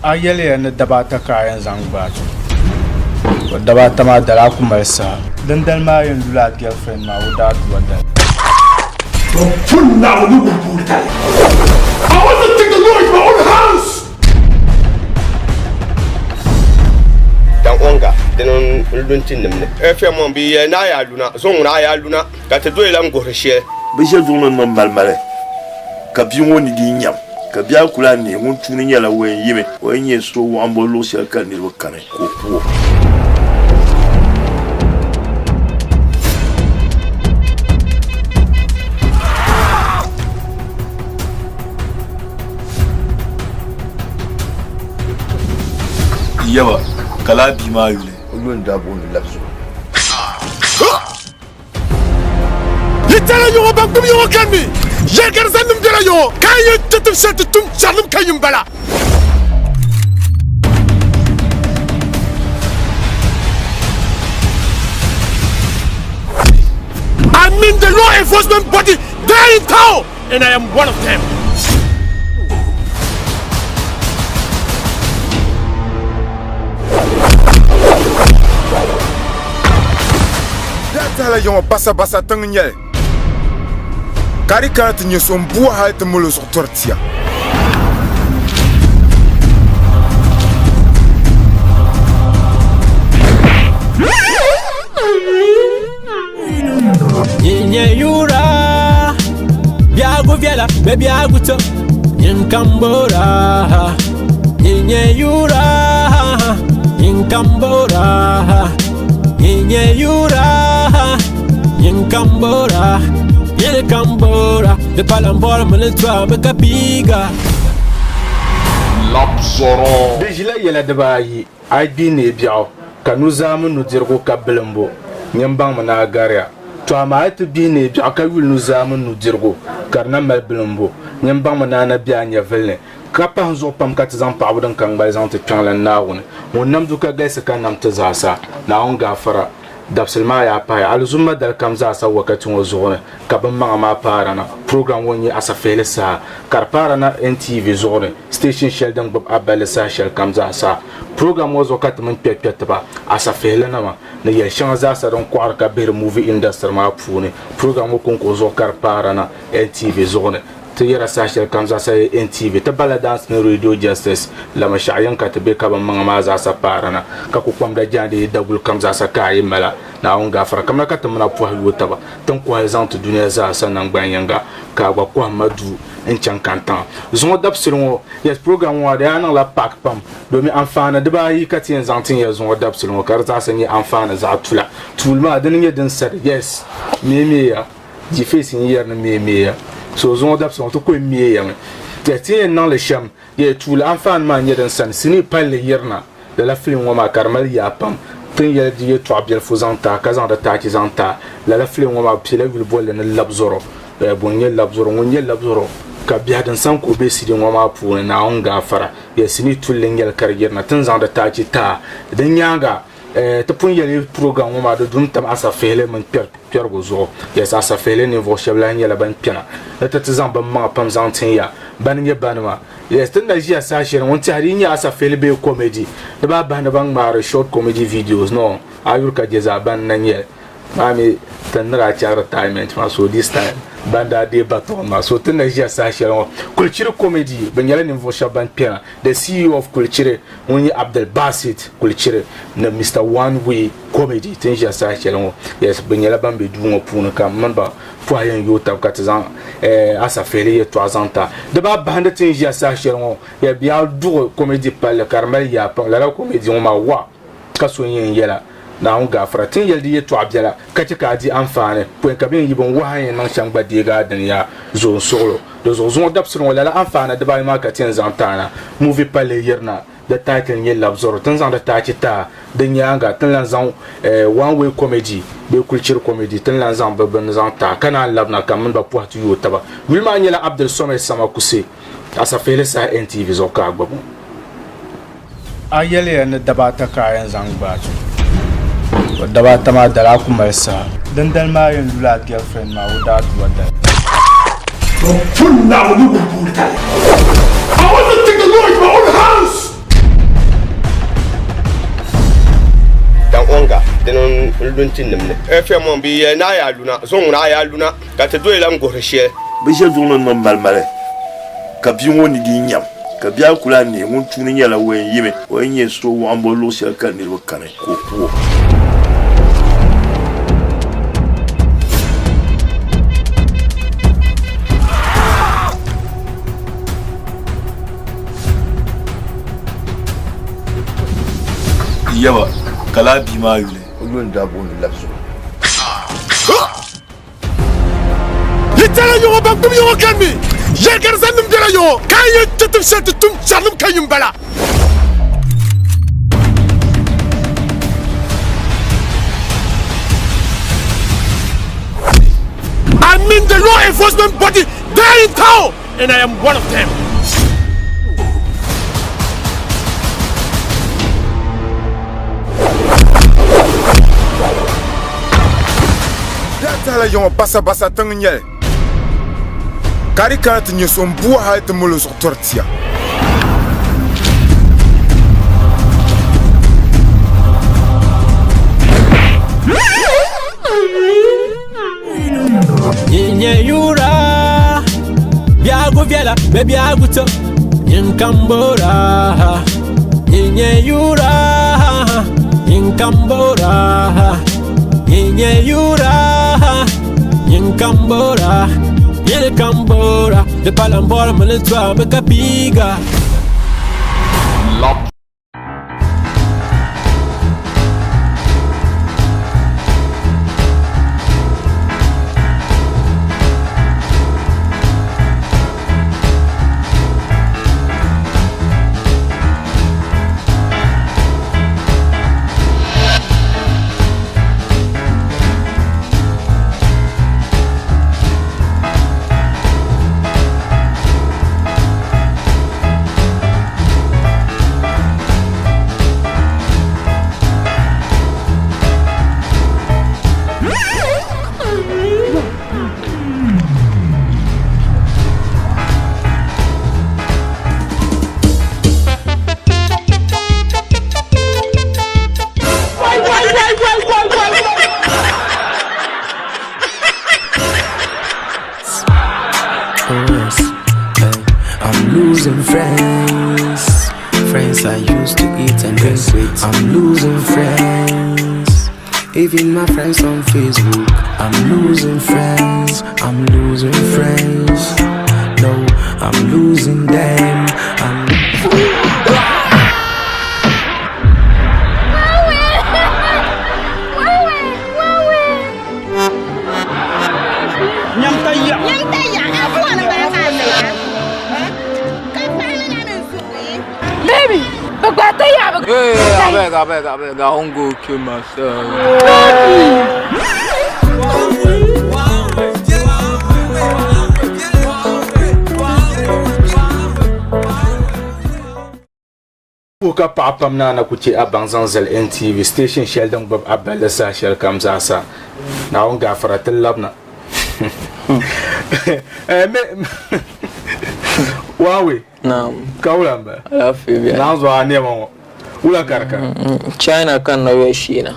A yɛliya ni daba ata ka a yɛn zaŋ gbaai ti o. Daba ata maa dali a ku mali saha. Dindali maa yɛn lula a girlfriend maa o daadua dali. Bɛ pun Naawuni wumbu ni tali. I want to take the law into my own hands! Dan Onga dini n-lu n-ti nim ni. FM ŋɔ bi yɛli ni a yaa luna, zuŋ ŋuni a yaa luna ka ti doli la n-guhiri shɛli. Bɛ ʒe duɣu ni niŋ malimali ka bia ŋɔ ni dii nyam. Ka bia ku lahi neei ŋun tuuni nyɛla o yɛn yimi o yɛn nyɛ so waɣimbo luɣ shɛli ka niriba kani ka o ku o. Yaba, ka lala bia maa yuli? O yuli n-daa booni Labzuri. Yi tɛla yɔŋɔ ban gbubi yɔŋɔ ka mi yɛligarizannim bela yɔŋɔ ka yi yɛn ti tim shɛli ti tum chɛrilim ka yi m-bala. I mean the law enforcement body there in town and I am one of them. Daa tahila yiŋɔ basabasa tiŋ n-nyɛ li, ka di kana ti nyɛ so m-bua hal ti mali o zuɣu tɔri tia. Nyinyeyura Biagu viɛla bɛ biagu to Nyinkambora Nyinyeyura Nyinkambora Nyinyeyura Nyinkambora Nyinkambora Di pala m-bɔri mi ni tɔami ka piiga Labzɔro. Di ʒila yɛla dibaayi. A yi gbi neei biɛɣu, ka nuzaa mini nudirigu ka bilimbu, nyin baŋmi ni a gariya. Tɔ amaa a yi ti gbihi neei biɛɣu ka yuli nuzaa mini nudirigu, ka di na mali bilimbu, nyin baŋmi ni a na be a nyɛvili ni. Ka pahi zuɣu pam ka ti zaŋ paɣibu din ka ŋmali zaŋ ti Kpiɔŋlan Naawuni ŋun nam du ka galisi ka nam ti zaasa, Naawuni gaafara. Dabisili maa yaa pahi alizumma dali kam zaasa wakati ŋɔ zuɣu ni ka bin maŋa maa paara na. Program ŋɔ n-nyɛ asafihili saha ka di paara na NTV zuɣu ni, station shɛli din gbubi a balli saha shɛli kam zaasa. Program ŋɔ zuɣu ka ti mini kpɛrikpɛri tiba asafihilinima ni yɛl shɛŋa zaasa din kɔɣiri ka bihiri movie industry maa puuni. Program ŋɔ kɔŋko zuɣu ka di paara na NTV zuɣu ni. Ti yɛra saha shɛli kam zaasa yi NTV ti bala dance ni Radio Justice Lamashɛɣu yiŋ ka ti be ka bin maŋa maa zaasa paara na ka ku kpamda jaande yi daguli kam zaasa ka a yi mala Naawuni gaafara kamina ka ti mina pɔhi yooi taba ti ni kɔhi zaŋ ti dunia zaasa nangban yiŋga ka a gba kɔhi ma du n-chaŋ kantaŋa zuŋɔ dabisili ŋɔ. Yes, program ŋɔ di yaa niŋla paaki pam domi anfaani dibaayi ka ti yɛn zaŋ tin ya zuŋɔ dabisili ŋɔ ka di zaasa nyɛ anfaani zaɣ tula. Tuuli maa dini nyɛ din sari yes meemeeya. Di face n yɛri ni meei meeya so zuŋɔ dabisa ŋɔ ti kuli meeya mi yɛ ti yɛn niŋli shɛm yɛ tuuli anfaani maa nyɛ din sani sinii palli yirina lala film ŋɔ maa ka di mali yaa pam tin yɛli di yɛltɔɣa biɛlifu zaŋ ti a ka zaŋ di taachi zaŋ ti a lala film ŋɔ maa bi piɛla yuli bolli ni labzɔrɔ bɔ n nyɛ labzɔrɔ ŋun nyɛ labzɔrɔ ka biɛhi din sani ka o be sinii ŋɔ maa puuni Naawuni gaafara yɛ sinii tulli n nyɛli ka di yirina tin zaŋ di taachi ti a din nyaaŋa Ti pun yɛli program ŋɔ maa di dum tam asafihili mini kpɛrigu zuɣu. Yes, asafihili ninvuɣ shɛba lahi nyɛla ban kpɛna ni ti ti zaŋ bɛ maŋa pam zaŋ tin ya. Bani nyɛ banima? Yes, ti ni na ʒiya saha shɛli ŋun tɛhi di yi nyɛ asafihili bee comedy di baa bahi ni ban ŋmaari short comedy videos no, a yuri ka je zaa bani n-na nyɛli. Maa mi ti ni daa chaŋ retirement maa so this time ban daa deei baton maa so ti ni na ʒiya saha shɛli ŋɔ Kulichiri comedy bɛ nyɛla ninvuɣ shɛba ban kpɛna The CEO of Kulichiri ŋun nyɛ Abdul Basit Kulichiri ni Mister One Way Comedy ti ni ʒiya saha shɛli ŋɔ. Yes, bɛ nyɛla ban be duu ŋɔ puuni ka m mini ba pɔhi yɛn yooi taba ka ti zaŋ asafihili yɛltɔɣa zaŋ ta. Di baa bahindi ti ni ʒiya saha shɛli ŋɔ, yes, bɛ yaa duɣi comedy palli ka di mali yaa pam. Lala comedy ŋɔ maa wa ka so yɛn yɛla Naawuni gaafara. Ti ni yɛli di yɛltɔɣa biɛla ka chɛ ka a di anfaani pɔi ka bɛ yɛn yi bin wahi a ni yɛn niŋ shɛm gba deegi a dini yaa zo n-suɣilo. Di zuɣu zuŋɔ dabisili ŋɔ lala anfaani dibaayi maa ka ti yɛn zaŋ ti a na. Movie palli yirina, di title nyɛ Labzɔro. Ti ni zaŋ di taachi ti a, di nyaaŋa ti ni lan zaŋ one way comedy bee kulichiri comedy ti ni lan zaŋ bɛ bini zaŋ ti a ka naan labina ka m mini ba pɔhi ti yooi taba. Yuli maa nyɛla Abdul Somed Samakuse. Asafihili saha NTV zuɣu ka a gbubi ŋɔ. A yɛliya ni daba ata ka a yɛn zaŋ gbaai ti o. Daba ata maa dali a ku mali saha. Dindali maa yɛn lula a girlfriend maa o daadua dali. Bɛ pun Naawuni wumbu ni tali. I want to take the law into my own hands! n-lu n-ti nim ni. FM ŋɔ bi yɛli ni a yaa luna, zuŋ ŋuna a yaa luna ka ti doli la n-guhiri shɛli. Bɛ ʒe zuŋ ni niŋ malimali ka bia ŋɔ ni dii nyam, ka bia kuli a neei ŋun tuuni nyɛla o yɛn yimi, o yɛn nyɛ so wɔɣimbo luɣ shɛli ka niriba kani ka o ku o. Yaba, ka laa bia maa yuli. O yuli n-daa booni Labisɔ. Yi tɛla yɔŋɔ ban gbubi yɔŋɔ kanni, yɛligarizannim bela yɔŋɔ, ka a yɛn ti tim shɛli ti tum chɛrinim ka yi m-bala. I mean the law enforcement body there in town and I am one of them. Daa tahila yiŋɔ basabasa tiŋ n-nyɛ li, ka di kana ti nyɛ so m-bua hal ti mali o zuɣu tɔri tia. Nyɛ yura biɛhigu viɛla bɛ biɛhigu to nyin ka m boora Nyɛ yura nyin ka m boora Nyɛ yura nyin ka m boora Nyini ka m boora di pala m bɔrimi ni tɔhimi ka piiga. I'm losing friends. Friends I used to eat and drink with. I'm losing friends. Even my friends on Facebook. I'm losing friends. I'm losing friends. No, I'm losing them. I'm. Baby, bɛ gbaai ti yaɣi bɛ. Hey, abeg, abeg, abeg, I wan go kill myself. Puhi ka paɣa pam ni a na ku chɛ a baŋ zaŋ zali NTV station shɛli din gbubi a balli saha shɛli kam zaasa. Naawuni gaafara ti labina. Huawei. Naam. Ka wula m-bala? Alaafee beni. Naanzu a nɛma ŋɔ wula ka di ka? China ka n na yoli sheena.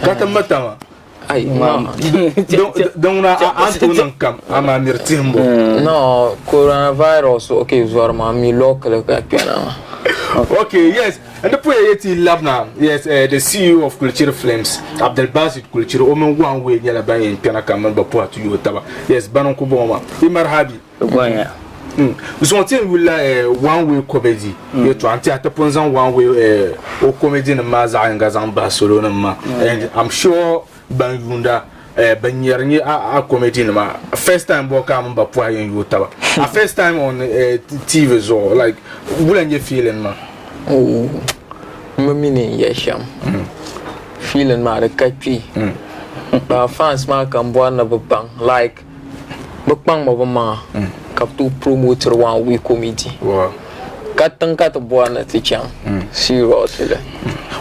Ka ti mi tama. Ai, ma. Din ŋuna a ni tooi niŋ kam amaa miri tihimbu. No, coronavirus okay zɔri maa mi lɔkili ka kpɛna maa. Okay, yes. N di puya yeti labina, yes, the CEO of Kulichiri Films, Abdulbasit Kulichiri, o mini One Way nyɛla ban yɛn kpɛna ka mini ba puha ti yooi taba. Yes, bani n-ku bɔŋɔ maa. Yi marhabi. Zuŋɔ ti yɛn yulila One Way Comedy yɛltɔɣa n-tiɛha ti pun zaŋ One Way o comedy nim maa zaɣ yinga zaŋ bahi salo nim maa and I'm sure ban yuunda ban nyɛri nyɛ a comedy nima first time bɔ ka a mini ba pɔhi yɛn yooi taba a first time on TV zuɣu like wula n-nyɛ feeling maa? M bi mi ni n yɛli shɛm feeling maa di ka kpee but fans maa ka m bɔri ni bɛ baŋ like Bɛ kpaŋmi bɛ maŋa ka bɛ tooi promote-iri one week comedy ka tiŋ ka ti bɔri ni ti chaŋ seriously.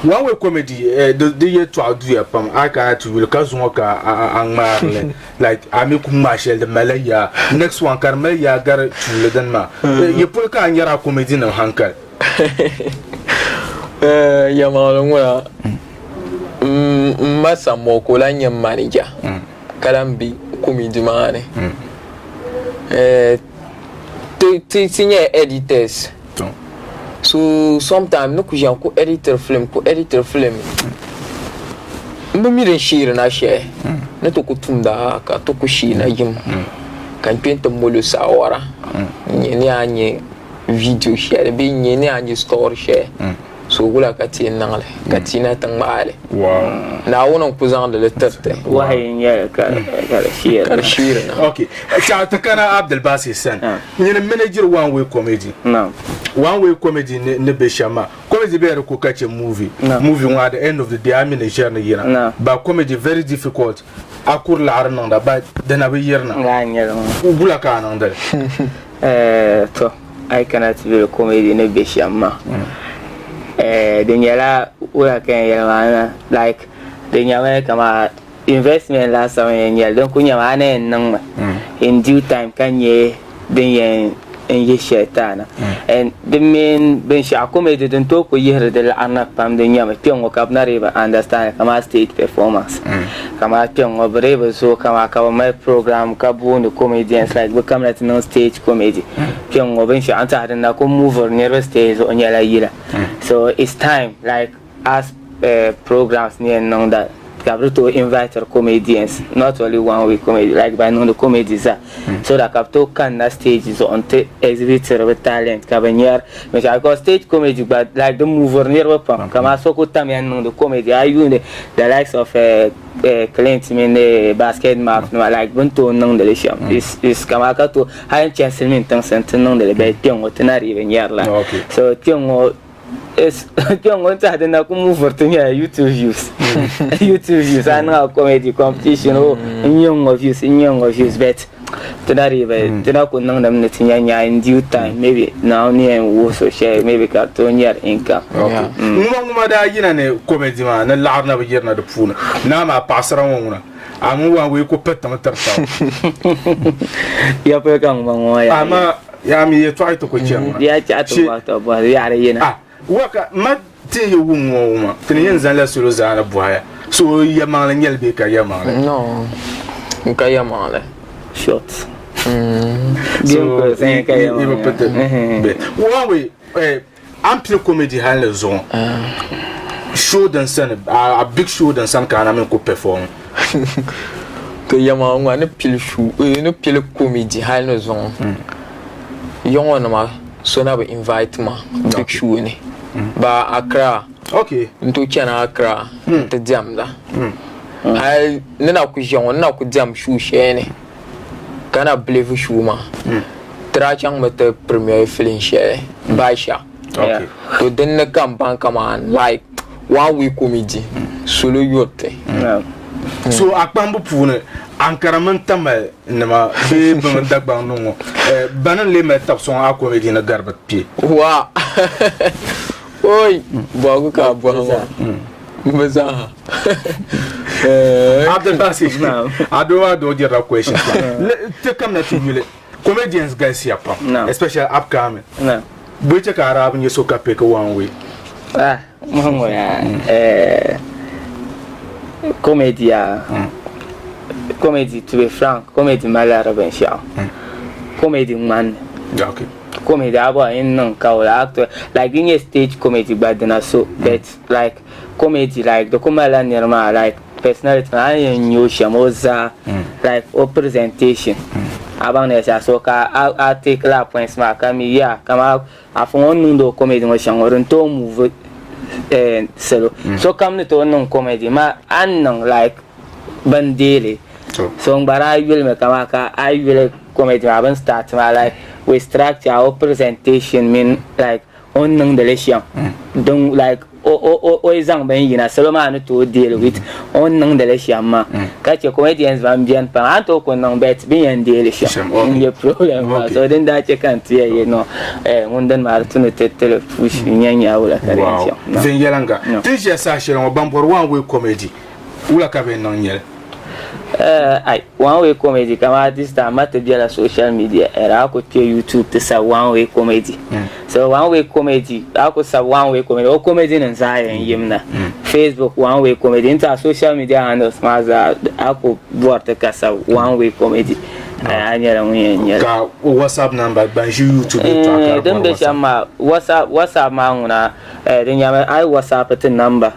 One week comedy di yɛltɔɣa duya pam a kana ti yuli ka zuŋɔ ka a ŋmaari li like a mi ku ŋmaai shɛli di malila yaa next one ka di mali yaa gari tuuli dini maa yi polo ka a nyɛri a comedy nim hankali. Yɛlimaŋli ŋuna. M ma Samuel ka o lahi nyɛ m manager ka lahi be comedy maa ni. Ti ti nyɛla editors so sometimes ni ku ʒiya n-ku editiri film ku editiri film m bi mi din sheeri na shɛli ni ti ku tumda ka ti ku sheena yim ka n kpe nti molo saawara n-nyɛ ni a nya video shɛli bee n-nyɛ ni a nya story shɛli. So wula ka ti yɛn niŋ li ka ti na ti ŋmaai li? Naawuni n-ku zaŋdi li tiri ti. Wahayi n-nyɛ li ka di sheeri na. Ok, chaɣ ti kana Abdulbasir sani. Nyini m-managiri One Way Comedy. One Way Comedy ni be shɛm maa, comedy bela di ko ka che movie. Movie ŋɔ at the end of the day a mi ni ʒiɛri ni yina. But comedy very difficult a kuri laɣiri niŋda but di na bi yirina. Wula ka a niŋdi li? To. A yi kana ti yuli comedy ni be shɛm maa di nyɛla wula ka yɛn yɛli maa na like di nyɛmi kaman investment laasabu n yɛn nyɛli din kuli nyɛmi a ni yɛn niŋmi in due time ka nyɛ din yɛn yihi shɛli ti a na and di mini binshɛɣu comedy din tooi kuli yihiri di laɣiri na pam di nyɛmi kpɛŋɔ ka bɛ na dii bi understand kaman stage performance kaman kpɛŋɔ bɛ dii bi zooi kaman ka bɛ mali program ka booni comedians like bɛ kamina ti niŋ stage comedy kpɛŋ ŋɔ binshɛɣu n-tɛha din na kuli moveiri niriba stage zuɣu nyɛla yila so it's time like as programs ni yɛn niŋda ka bɛ di tooi invitiri comedians not only one week comedy like ban niŋdi comedy zaa so that ka bɛ tooi kanna stage zuɣu n-ti exhibitiri bɛ talent ka bɛ nyari binshɛɣu because stage comedy gba like di moveiri niriba pam kamani so kuli tamya n-niŋdi comedy a yi yuuni the likes of Clint mini basket mouth nima like bɛ ni tooi niŋdi li shɛm is kamani ka tooi hali n chani silimiin tiŋsi nti niŋdi li bee kpɛŋ ŋɔ ti na dii bi nyari la so kpɛŋ ŋɔ kpɛŋ ŋɔ n tiɛha di na ku muviri ti nyɛla YouTube views YouTube views a niŋ a comedy competition o n nyɛ ŋɔ views n nyɛ ŋɔ views but ti na dii bi ti na ku niŋdimi ni ti nya nyaa in due time maybe Naawuni ni yɛn wuhi so shɛli maybe ka di tooi nyɛri income. Ŋuma ŋuma daa yina ni comedy maa ni laɣiri na bi yirina di puuni naa maa paɣasara ŋɔ ŋuna a mi waan wee ku piritimi tiri taba. Ya pili ka ŋuma ŋuma yaa. Amaa yaa mi yɛtɔɣa yi ti ku chani maa. Ya chaɣ ti bɔhi tɔ bɔhi yaɣiri yina. Ah waka ma ti yi wum ŋɔ ŋuma ti ni yɛn zaŋla salo zaa ni bɔhiya so yɛmaŋli nyɛli bee ka yɛmaŋli. No n ka yɛmaŋli. Short. So yi bi piti bɛ. One way eh, a ni pili comedy hali ni zuŋɔ show din sani a big show din sani ka a na mini ku perform. To yɛmaŋli ŋɔ a ni pili show eh, ni pili comedy hali ni zuŋɔ yɔŋɔ nima so na bi invite ma big show ni ba Accra n tooi chani Accra n ti diɛmda hali ni na ku ʒiya ŋɔ ni na ku diɛm show shɛli ni ka na believe show maa ti daa chaŋmi ti premiere film shɛli Baisha to din ni ka n baŋ kaman like one week comedy salo yuriti. So a kpahimbu puuni Ankara mini Tamale nima bee bɛ mini Dagbaŋ nim ŋɔ bani n-lee mali tab sɔŋ a comedy ni gari bɛ kpee? Wa! Oi! Bɔhigu ka a bɔhi ŋɔ. Bɛ zaaha. Abdulbasir, a doo maa doo dirila question. Ti kamina ti yuli comedians galisiya pam especially upcoming. Bɔ chɛ ka a daa bi nya so ka pick one way? Ah, ŋɔ yaa comedy yaa comedy to be frank comedy malila di binshɛɣu comedy ŋmanni comedy a bɔri n niŋ ka wula actor like di nyɛ stage comedy gba dina so but like comedy like di ku malila niri maa like personality maa a ni yɛn nya o shɛm o zaa like o presentation a baŋ ni yɛli so ka a take lala points maa ka mi ya kamani afa ŋɔ ni niŋdi o comedy ŋɔ shɛm ŋɔ din tooi move salo sokam ni tooi niŋ comedy maa a ni niŋ like bin deeli so n gba daa yulimi kamani ka a yuli comedy maa bin start maa like with structure o presentation mini like o ni niŋdi li shɛm din like o yi zaŋ bin yina salo maa ni tooi deal with o ni niŋdi li shɛm maa ka chɛ comedians ban biɛni pam a ni tooi ku niŋ but bɛ ni yɛn deeli shɛm n nyɛ problem maa so din daa chɛ ka n ti yɛli no ŋun dini maa di tu ni ti tili push n nya nya wula ka di yɛn chaŋ. Viɛnyɛliŋga ti ni ʒiya saha shɛli ŋɔ ban bɔri one way comedy wula ka bɛ niŋ nyɛli? Eh, ai, one way comedy kama this time ma ti bela social media era a ku kpe YouTube ti sabi one way comedy. So one way comedy, a ku sabi one way comedy, o comedy nim zaa yɛn yim na. Facebook one way comedy, n tiɛha social media handles maa zaa a ku bɔri ti ka sabi one way comedy. A nyɛla ŋun yɛn nyɛli. Ka WhatsApp number ban ʒi YouTube yɛltɔɣa ka di Din bɔri be shɛm WhatsApp. maa, WhatsApp, WhatsApp maa ŋuna eh, di nyɛmi a yi WhatsApp ti number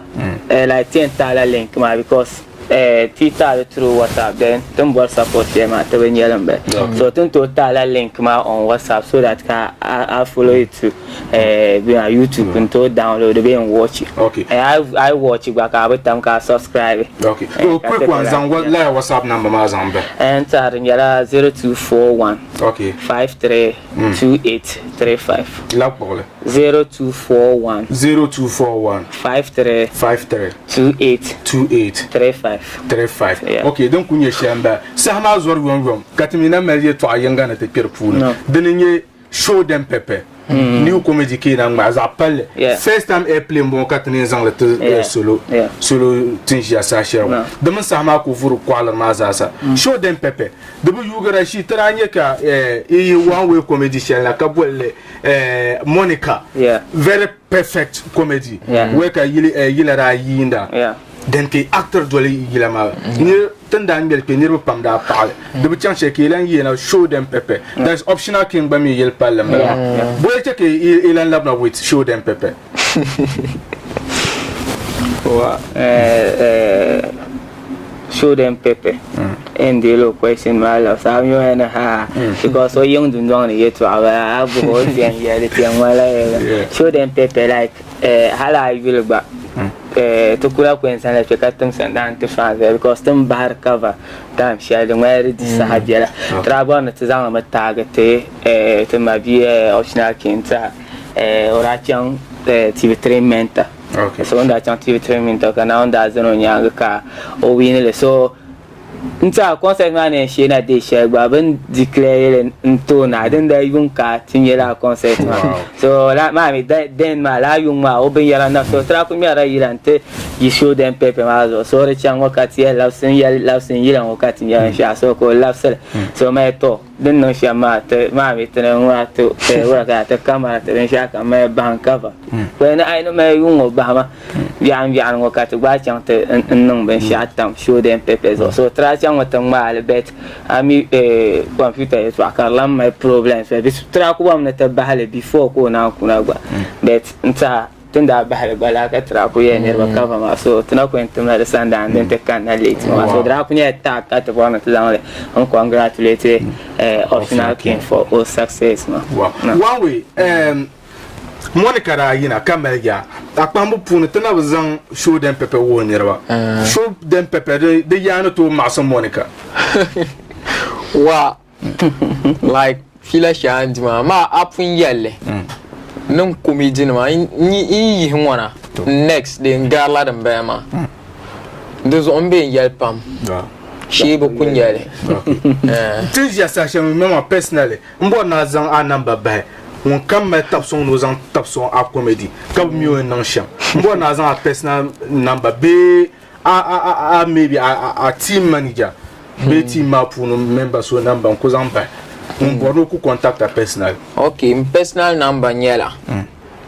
eh, like ti yɛn taɣila link maa because eh, ti taɣili through WhatsApp then ti ni bɔri support shɛli maa ti bi nyɛli n bala. So ti ni tooi taɣila link maa on WhatsApp so that ka a, a follow it to eh, bee YouTube n tooi download bee n watch. Okay. Eh, a yi watch gba ka a bi tam ka a subscribe. Okay. Eh, Oh, ka quick ti one, zaŋ like, yeah. laya WhatsApp number maa zaŋ bahi. Eh, n tiɛha di nyɛla 0241 Okay. 53 28 35. La kpuɣili. 0241. 0241. 53. 53. 28. 28. 35. 35. Yeah. Ok, din ku nyɛ shɛm bala. Saha maa zɔri yomyom ka ti mi na mali yɛltɔɣa yiŋga ni ti kpɛri puuni. No. Dini n-nyɛ Show Them Pepper. New comedy ka yi na ŋmaai zaɣ palli. Yeah. First time airplay m-bɔŋɔ ka ti ni yɛn zaŋ li ti Yeah. solo. Yeah. Solo ti ni ʒiya saha shɛli ŋɔ. No. Di mini saha maa ku vuri kɔɣiliri maa zaasa. Show Them Pepper. Di bi yuugira shii ti daa nyɛ ka yi yihi one way comedy shɛli na ka boli li Monica. Yeah. Very perfect comedy. Yeah. Where ka yili yila daa yiinda. Yeah. Then ka actor doli yila maa. Nir tin daa ŋmɛli kpe niriba pam daa paɣili. Di bi chaŋ shɛli ka yi lan yiina show them pepper. That is optional king gba mi yili palli m-bala maa. Yeah. Yeah. Bɔyi chɛ ka yi lan labina with show them pepper. Wa show them pepper n deei o question maa labisi a mi ni ha because o yiŋ dundɔŋ ni yɛltɔɣa bala a buhi o ti yɛn yɛli ti yɛn ŋmanila yɛli show them pepper like hali a yuli gba ti kula ku yɛn zaŋla kpɛ ka tim sandani ti fans because ti ni bahiri cover time shɛli di ŋmanila di di saha biɛla ti daa bɔri ni ti zaŋli mi taagi ti ti mabia optional king n-tiɛha o daa chaŋ TV3 mentor So o ni daa chaŋ TV3 mentor ka Naawuni daa zani o nyaaŋa ka o win li. So n tiɛha concert maa ni yɛn sheei na date shɛli gba bɛ ni declare li n-ti o na din daa yuŋ ka ti nya lala concert maa. So maa mi then maa lala yuŋ maa o binyɛra na so ti daa kuli ŋmɛrila yila n-ti yi show them pepper maa zuɣu. So di chaŋ ŋɔ ka ti yɛli labisi n yɛli labisi n yila ŋɔ ka ti nya binshɛɣu so ka o labisi li. So mali tɔ. Din niŋ shɛm maa ti maa mi ti ni ŋmaa ti wula ka ti kamara ti binshɛɣu kam mali bahi n-kava. Kpɛli ni a yi ni mali yuŋ ŋɔ bahi ma biɛɣu biɛɣuni ŋɔ ka ti gbaai chaŋ ti n-niŋ binshɛɣu tam show them pepper zuɣu. So ti daa chaŋmi ti ŋmaai li but a mi computer yɛltɔɣa ka di lan mali problems ti daa ku bɔrimi ni ti bahi li before ka o naan kuna gba but n-tiɛha Ti ni daa bahili gba laa ka ti daa kuli yɛli niriba cover maa so ti na kuli yɛn timla di sandaani din ti kanna late maa so di daa kuli nyɛla tag ka ti bɔri ni ti zaŋ li n congratulate optional king for o success maa. Wow. One way, Monica daa yina ka mali yaa. A kpahimbu puuni ti na bi zaŋ show them pepper wuhi niriba. Show them pepper di yaa ni tooi maɣisi Monica. Wow. Like fiila shɛli a ni di maa amaa a pun yɛlli niŋ comedy nima n yi yihi ŋɔna next din n garila din bala maa di zuɣu n bɛ n yɛli pam shee bi ku nyɛli. Ti ni ʒiya saha shɛli ŋɔ maa personally n bɔri ni a zaŋ a namba bahi ŋun kam mali tabi sɔŋ ni o zaŋ tabi sɔŋ a comedy ka bi mi o ni niŋ shɛm n bɔri ni a zaŋ a personal namba bee a a a a maybe a a a team manager bee team maa puuni member so number n ku zaŋ bahi ŋun bɔri ni o ku contact a personally. Ok, n personal number nyɛla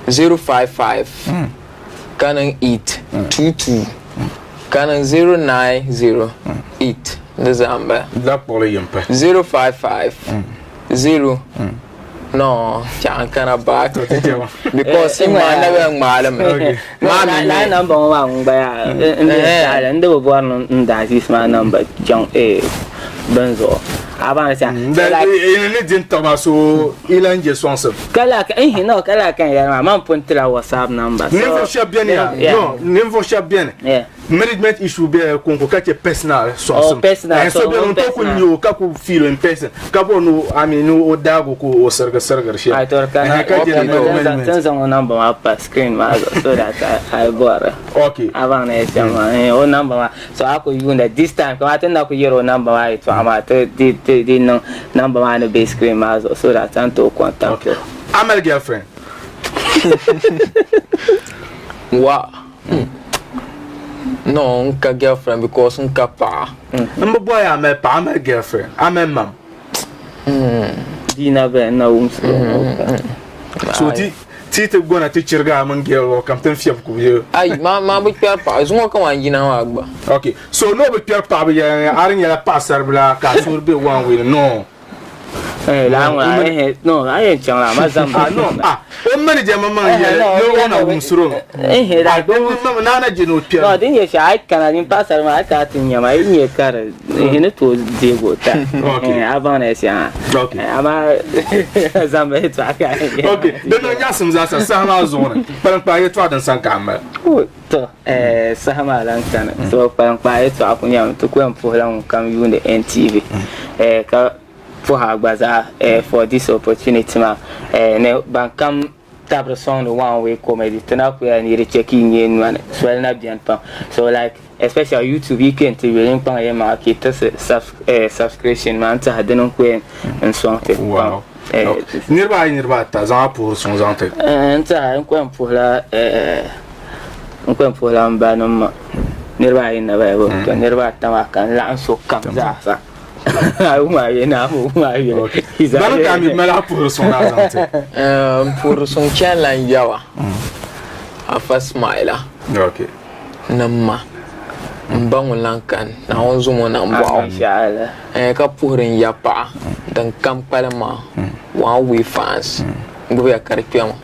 055 ka niŋ 8 22 ka niŋ 090 8 di zaa m-bala. Labi kpuɣili yim pahi. 055 0 No, chaŋ kana back because in maa na bɛ ŋmaali mi. Maa mi mi. Lala number ŋɔ maa ŋun gba yaa n di taali n di bi bɔri ni n daa Aziz maa number chaŋ bini zuɣu. A baŋ sa. Ni di n taba so i lan je sɔŋsim. Kala ka n no kala ka n yɛli maa man pun tila WhatsApp number. Ninvuɣu shɛba beni ya no ninvuɣu shɛba beni. Management issue bɛ konko ka chɛ personal sɔŋsim. Oh, personal. Eh, so bɛ ŋun tooi ku nya o ka ku feel in person ka bɔri ni I mean ni o daagi o ka o sirigi sirigiri shɛli. Ai tɔri ka Eh, ka jɛli management. Tin zaŋ o number maa pa screen maa zuɣu so that I bɔri. Okay. A baŋ ni shɛm maa eh, o number maa so a ku yuunda this time kamani ti ni na ku yɛri o number maa yɛltɔɣa maa ti di ti di niŋ number maa ni be screen maa zuɣu so that a ni tooi contact o. A mali girlfriend? Wa. No, n ka girlfriend because n ka paɣa. N bi bɔri a mali paɣa, a mali girlfriend, a mali mam. Di na bɛ n na wumsi o ŋɔ. So ti ti ti gona ti chirigi a mini girl ŋɔ kam ti ni fiɛbi ku bɛ. Ayi, maa maa bi kpɛri paɣa, zuŋɔ ka maa yina maa gba. Ok, so ni o bi kpɛri paɣa bi yɛli ni a di nyɛla paɣasaribila ka a suhuri be one way ni, no. Eh, la ŋɔ, eh, no, a yɛn chaŋ la, ma zaŋ Ah, no, ah, o manager ma maŋ yɛli ni o na wumsiri o. Eh, Ah, ma naa na je ni o kpɛri. No, din nyɛ shɛli, a yi kana din paɣasari maa, a yi kana ti nya ma, yi nyɛ ka di, eh, ni tooi deegi o ta. Okay. Eh, a baŋ ni shɛŋa. Okay. Eh, amaa zaŋ ba yɛltɔɣa ka. Okay, di niŋ nyaɣisim zaasa saha maa zuɣu ni, kpaliŋkpaa yɛltɔɣa din sani ka a mali. Oh, to, eh, saha maa lan kani. So kpaliŋkpaa yɛltɔɣa ku nyɛmi, ti ku yɛn puhila ŋunkam yuundi NTV. Eh, ka puhi a gba zaa, eh, for this opportunity maa. Eh, ni ban kam tabiri sɔŋdi one way comedy, ti na ku yɛli ni di chɛ ka yi nyee nɔni, soli na beni pam. So like, especially YouTube yi kpe nti yuli n kpaŋ ya maŋa ka yi tirisi eh, subscription maa n-tiɛha dini n-ku yɛn n sɔŋ ti pam. Wow. Niriba ayi niriba ata zaŋ a puhiri suŋ zaŋ ti. N tiɛha n ku yɛn puhila n ku yɛn puhila m ba ni m ma niriba ayi n na bala bɔ to niriba ata maa ka n laɣim sokam zaa sa a wum a yuli naa wum a yuli. Bani ka a mi mali a puhiri suŋ na zaŋ ti. N puhiri suŋ chanila n yaba Afa Smaila. Okay. Ni m ma m ba ŋun lan kani Naawuni zom o nambɔɣu ka puhiri n ya paɣa din kam kpalim maa one way fans gbubiya ka di kpɛma.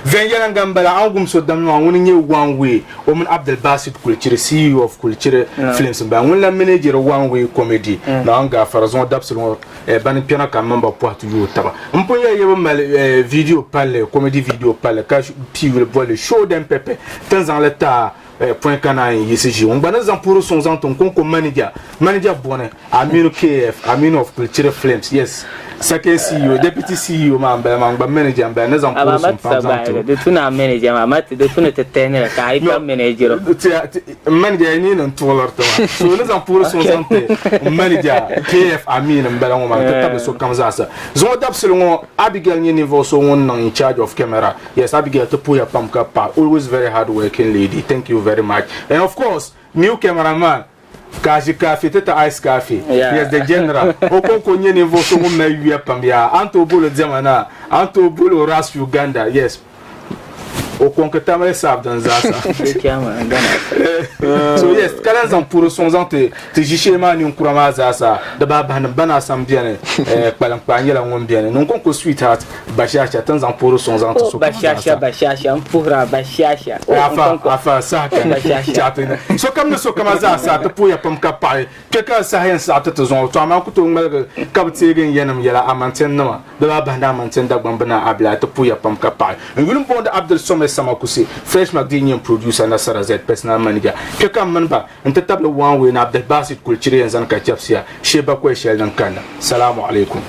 Viɛnyɛliŋga m-bala a ni wum so damli maa ŋuni n-nyɛ One Way o mini Abdulbasit Kulichiri CEO of Kulichiri Films m-bala ŋuni lan manageri One Way Comedy Naawuni gaafara zuŋɔ dabisili ŋɔ bani kpɛna ka m mini ba pɔhi ti yooi taba. M pun yɛli ya bɛ mali video palli, comedy video palli ka pii yuli bolli Show Them Pepper ti ni zaŋ li ti a pɔi ka naan yi yiɣisi ʒii. Ŋun gba ni zaŋ puhiri suŋ zaŋ ti n kɔŋko manager, manager bɔni Aminu KF, Aminu of Kulchiri Films, yes, second CEO, deputy CEO maa m-bala maa, n gba manager m-bala ni zaŋ puhiri suŋ pam zaŋ ti o. Di tu ni a manager maa, di tu ni ti tɛhi ni ka a yi pa manager o. N manager ni ni n tuɣiliri ti maa. So ni zaŋ puhiri suŋ zaŋ ti n manager KF Amin m-bala ŋɔ maa n-ti tabili sokam zaasa. Zuŋɔ dabisili ŋɔ Abigail nyɛ ninvuɣ so ŋun niŋ in charge of camera. Yes, Abigail ti puhiya pam ka paɣi always very hard working lady. Thank you very much. And of course, new cameraman Kashi Kafi ti ti Ice Kafi. Yes, the general. O kɔŋko nyɛ ninvuɣ so ŋun mali yuya pam yaa. A ni tooi boli o diɛma naa, a ni tooi boli o Ras Uganda. Yes. O kɔŋ ka tamali saab din zaasa. So yes, ka lan zaŋ puri suŋ zaŋ ti ti ʒishee maa ninkura maa zaasa. Di bahi bahi nim Bana Asam beni, Kpaliŋkpaa nyɛla ŋun beni. Niŋ kɔŋko sweetheart Bashasha ti ni zaŋ puri suŋ zaŋ ti sokam zaasa. Bashasha, m puhira Bashasha. Afa, afa, saha kani. Sokam ni sokama zaasa ti puhiya pam ka paɣi. Kpe ka saha yɛn saɣi ti ti zuŋɔ, tɔ amaa n ku tooi ŋmaligi ka bi teegi n yɛnim yɛla Amantiɛn nima, di daa bahindi Amantiɛn Dagbaŋ bɛ naa Abila ti puhiya pam ka paɣi. N yuli m-booni Abdul Somɛ Samakusi, Fresh McDee n-nyɛ n producer, Nasara Z personal manager. Kpe ka m mini ba n-ti tabili One Way ni Abdulbasit kuli chiri yɛn zani ka chɛbisiya shee bakɔi shɛli din kanna. Salamu alaikum.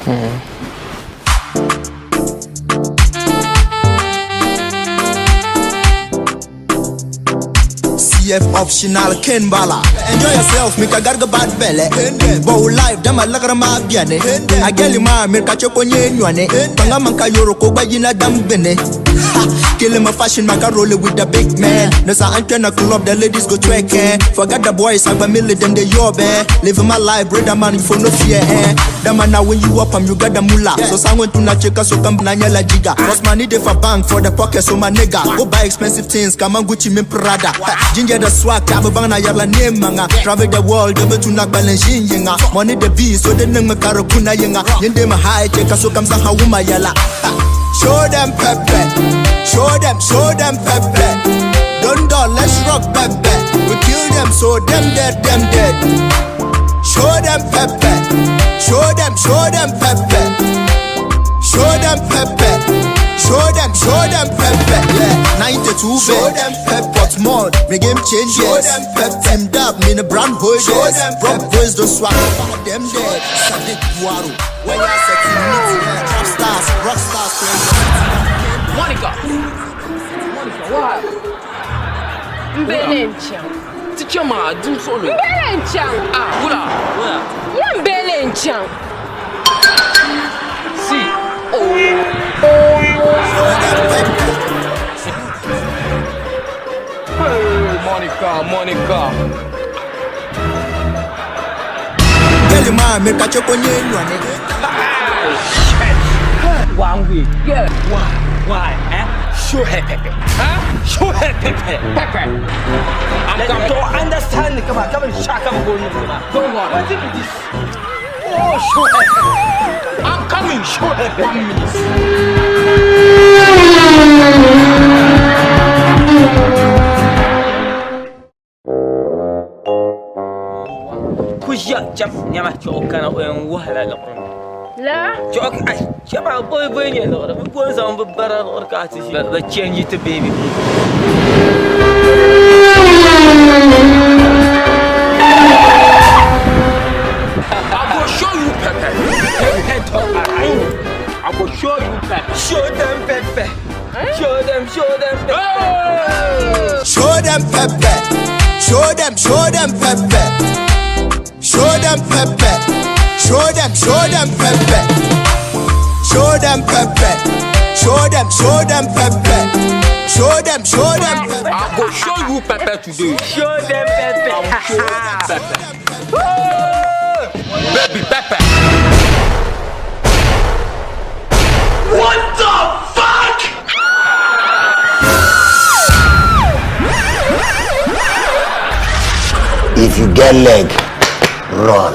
CF optional Ken Bala. Enjoy yourself, make a garga bad belly. Bow life, dama lagra ma biane. Ageli ma mirka choko nye nywane. Panga manka yoro ko bayina dam bene. Ha, killing my fashion, make a roll it with the big man. Nasa antena club, the ladies go twerking. Forget the boys, I milli them they your man. Living my life, brother man, for no fear. Eh. That man now when you up, you got the moolah. So someone to na check so come na nyala jiga. Cause money dey for bank for the pocket, so my nigga. Go buy expensive things, come on Gucci min Prada. Ginger the swag, kabe bang na yala name manga. Travel the world, double to nak balance yinga. Money the be, so the name karakuna yinga. Yinde ma high check, so come sa hawuma yala. Show them pepe, show them pepe. Don't dull, let's rock pepe. We kill them, so them dead, them dead. Show them pepe, show them pepe. Show them pepe, show them pepe. Yeah, 92 show them pepe. But more, me game change. Show them pepe. Teamed up, me the brand hood. Show them broke boys don't swap. Them dead. Sadiq Buaro, where you setting meet trap stars, rock stars. Monica. Monica, what? Mbele nchang. Ti chama dim solo. Mbele nchang. Ah, wula, wula. Ya mbele nchang. Si. Oh. Show them pepe. Hey, Monica, Monica. Geli maa miri ka che ko nyee nyɔni. One way. Yeah. Why? Why? Eh? Show her pepper. Huh? Show her pepper. Pepper. I'm coming. To understand. Come on, come on, shaka go on. Don't worry. What is this? Oh, show her pepper. I'm coming. Show her 1 minute. Kuʒia chɛbu nɛma chuɣu kana o yɛn wuhila liɣiri mi. La? Chuɣu ai chɛma bɔi bɔi nyɛ liɣiri bɛ bɔi zaŋ bɛ bara liɣiri ka a ti ʒi bɛ change ti baby. I go show you pepper. I go show you pepper. Show them pepper. Show them, show them pepper. Show them pepper. Show them, show them pepper. Show them pepper. Show them, show them pepper. Show them pepper. Show them, show them pepper. Show them, show them pepper. I go show you pepper today. Show them pepper. I will show you pepper. Baby pepper. What the fuck? If you get leg, run.